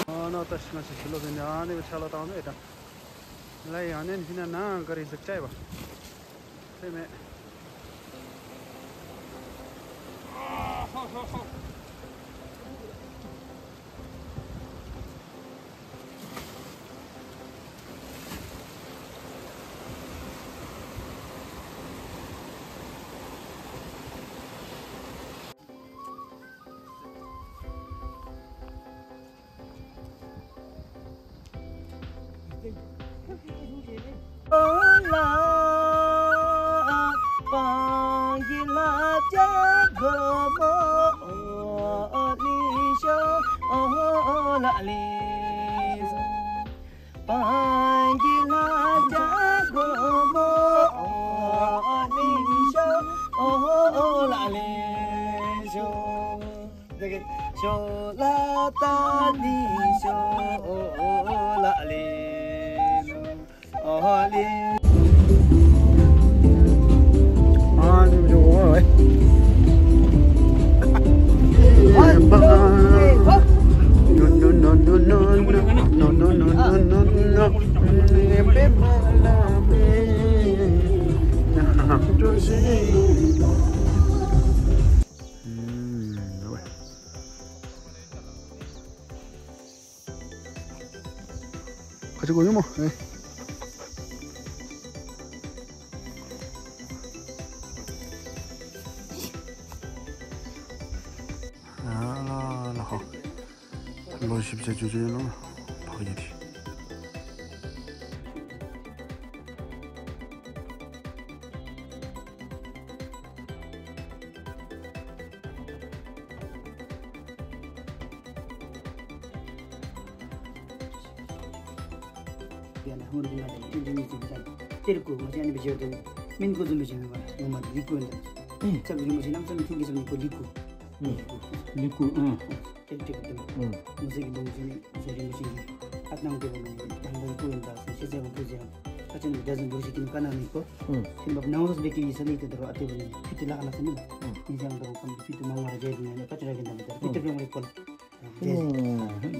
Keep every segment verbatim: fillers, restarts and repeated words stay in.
ཨ་ནཱ་ད་ང་བཅས་ཕྱི་ལོགས་འབད་ནི་ཨ་ནི་སྦེ་ཆ་ལ་བཏང་ནི་ཨེ་ད། ལ་ཡང་ནི་ཧི་ན་ན་ག་རི་ཟིག་ཅའི་བ། ཧེ་མེ། ཁ་ཅིག་གོ་ཡོད་སྨོ། ཨེ། ཨ་ལ་ལ་ཧོ། ལོ་བཞི་བརྒྱ་བཅུ་བཅུ་ཡོད་ལོ། ཕག་ཡིན་ཏེ། ཡ་ན་ཧོར་གྱི་ནང་དུ་ཨིན་ཇི་མི་ཅིག་ཅང་ཏེར་ཀུ་མ་ཅན་ནི་བི་ཇེ་ཏུ་མིན་ཀུ་ཟུམ་བི་ཅན་ནི་མ་ཡོང་མ་ལི་ཀུ་ཨིན་ད། ཨུམ། ཚབ་རིན་པོ་ཆེ་རྣམ་གསུམ་མཐིང་གི་ཟུམ་ནི་ཀུ་ལི་ཀུ། ཨུམ། ལི་ཀུ། ཨུམ། ཏེ་ཏེ་ཏེ། ཨུམ། མུ་ཟེ་གི་བུམོ་ཟེར་ནི་ཟེར་རིན་པོ་ཆེ་གི་ཨ་ནང་དེ་བ་ནི་དང་བོ་ཀུ་ཨིན་ད་ཟེར་ཟེར་བ་ཀུ་ཟེར། ཨ་ཅན་ནི་ད་ཟུམ་བུ་ཞིག་གི་ནི་ཀ་ན་ནི་ཀོ། ཨུམ། ཁྱིམ་པ་ནང་ལོགས་སྦེ་ཀི་ཡི་ས་ནི་ཏེ་ད་རུང་ཨ་ཏེ་བ་ནི་ཕི་ཏི་ལ་ཁ་ལ་ས་ནི་ལ། ཨུམ། ཨིན་ཅང་ད་རུང་ཁམ་ཕི་ཏི་མང་བ་ར་ཇེ་ཏི་ནི་ཀ་ཅི་ར་གི་ནི་ད་ཕི་ཏི་བ་ནི་ཀོ་ལ།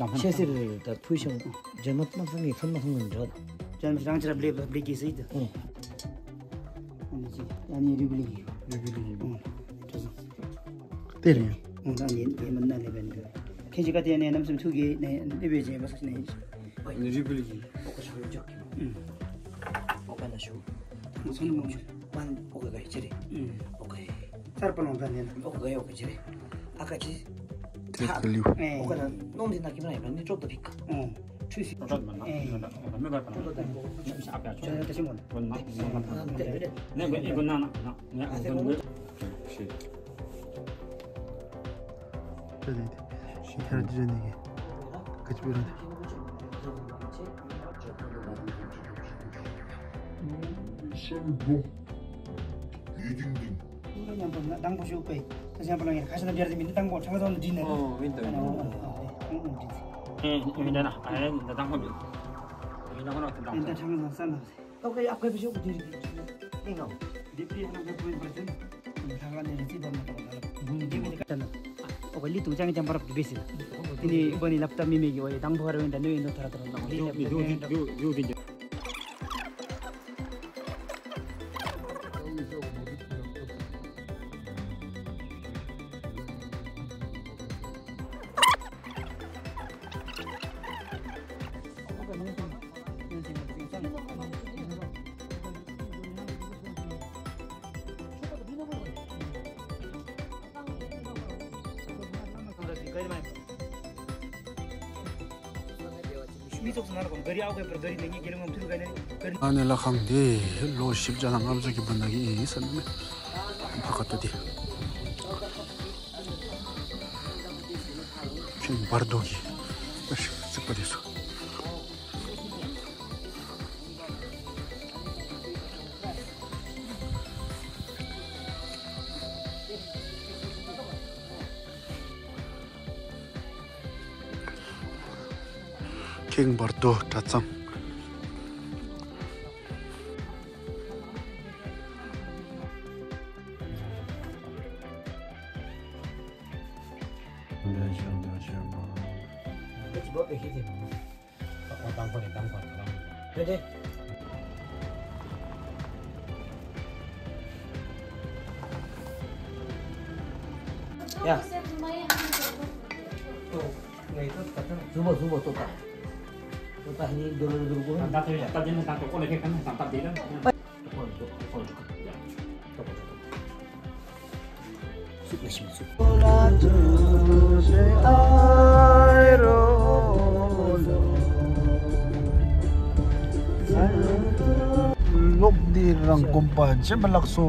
ཨུམ། ཤེས་ཟེར་ད་ཕུལ་ཤོང་། ཇན་མ་ཏམ་ས་མི་ཁམ་མ་ཁམ་ངན་འདྲ། ཇན་མ་རང་ཅི་ར་བླེབ་བླེབ་ཀྱི་ཟེར་ད། ཨུམ། ཨ་ནི་རི་བི་ལི་གི། རི་བི་ལི་གི། ཨུམ། ཏེ་རེ། ཨུམ། ཨ་ནི་ཨེ་མ་ན་ལེ་བན་གི། ཁྱེད་ཀྱི་ཀ་ཏེ་ནས་རྣམ་གསུམ་ཐུགས་ཀྱི་ནས་ཨེ་བེ་ཇེ་མ་ས་ནས། ཨ་ནི་རི་བི་ལི་གི། ཨོ་ཀ་ཤོ་ཡོད་ཀྱི། ཨུམ། ཨོ་ཀ་ན་ཤོ། ཨུམ། ཨོ་ཀ་ག་ཡི་ཅི་རེ། ཨུམ། ཨོ་ཀ་ཡི། ཚར་པ་ལོང་ད་ནས་ན། ཨོ་ཀ་ཡོ་ཀ་ཅི་རེ། ཨ་ཀ་ཅི། ཏེ་ཀ་ལིའུ། ཨོ་ཀ་ན་ནོམ་དེ་ན་ཀི་མ་ཡ་ནི་ཅོག་ཏུ་ཕིག་ཀ། ཨུམ། ཁྲུས་སི། ཨོ་ཀ་མ་ན་ན་ཨོ་ཀ་མེ་ག་ཀ་ཅོག་ཏུ་ཕིག་ཀ། ཨོ་ན་ན་ན་ཏེ་རེ་ནེ་གོ་ཨེ་གོ་ན་ན་ན་ན་ཨ་ཏེ་གོ་ན། ཤེས། ཏེ་ཏེ་ཏེ་ཤེས་ཐར་ཏེ་ནི་ག་ཅི་བེ་ར་ཏེ། ཤེས་གོ། ཡུལ་ཀུན་ཀུན། ཉམས་པ་ན་དང་པོ་ཞུགས་པས། ད་ཉམས་པ་ལ་ངེས་ཁ་ཤ་ན་བྱར་ཏེ་མིན་དང་པོ་ཆང་ཚང་འདི་ནས། ཨོ་མིན་དང་པོ། ཨོ་ཨོ་འདི། ཨེ་མིན་ད་ན་ཨེ་ད་དང་པོ་མིན། མིན་ད་ཁོ་ན་དང་པོ། ཨེ་ད་ཆང་ཚང་ས་ན། ཨོ་ཀེ་ཨ་ཀེ་བི་ཞུགས་འདི་རིགས་ཨིན་ནོ། འདི་པི་ཨ་ན་ཀེ་པོ་ཨིན་པར་ཅན། ལྷ་ཁང་ནས་རི་ཅི་བ་མ་ཏོ་ད་ལ་འདི་མིན་ད་ཀ་ན། ཨོ་ཀེ་ལི་ཏུང་ཅང་ཅང་པ་རབ་འདི་བེ་སི་ན། འདི་ནི་པ་ནི་ལབ་ཏ་མི་མེ་གི་ཨོ་ཡེ་དང་པོ་ཧ་ར་ཝེན་ད་ནོ་ཨིན་ནོ་ཐ་ར་ཐ་ར་ལི་ལབ་ཏ་ཡུ་ཡུ་ཡུ་འདི། ཨ་ནི་ལྷ་ཁང་འདི་ལོ་བཞི་བརྒྱ་དང་ལྔ་བཅུ་གི་བར་ན་གི་ཨིན་ཟེར་མས། ཕར་ཁ་ཐུག་འདི་ཁེངས་བར་དོ་གི་རྩིག་པ་འདི་ཚུ། ཁེངས་བར་དོ་གྲྭ་ཚང་། ཡ། ལོག་སྟེ་རང་དགོན་པ་ཆེན་པོ་ལགས་སོ།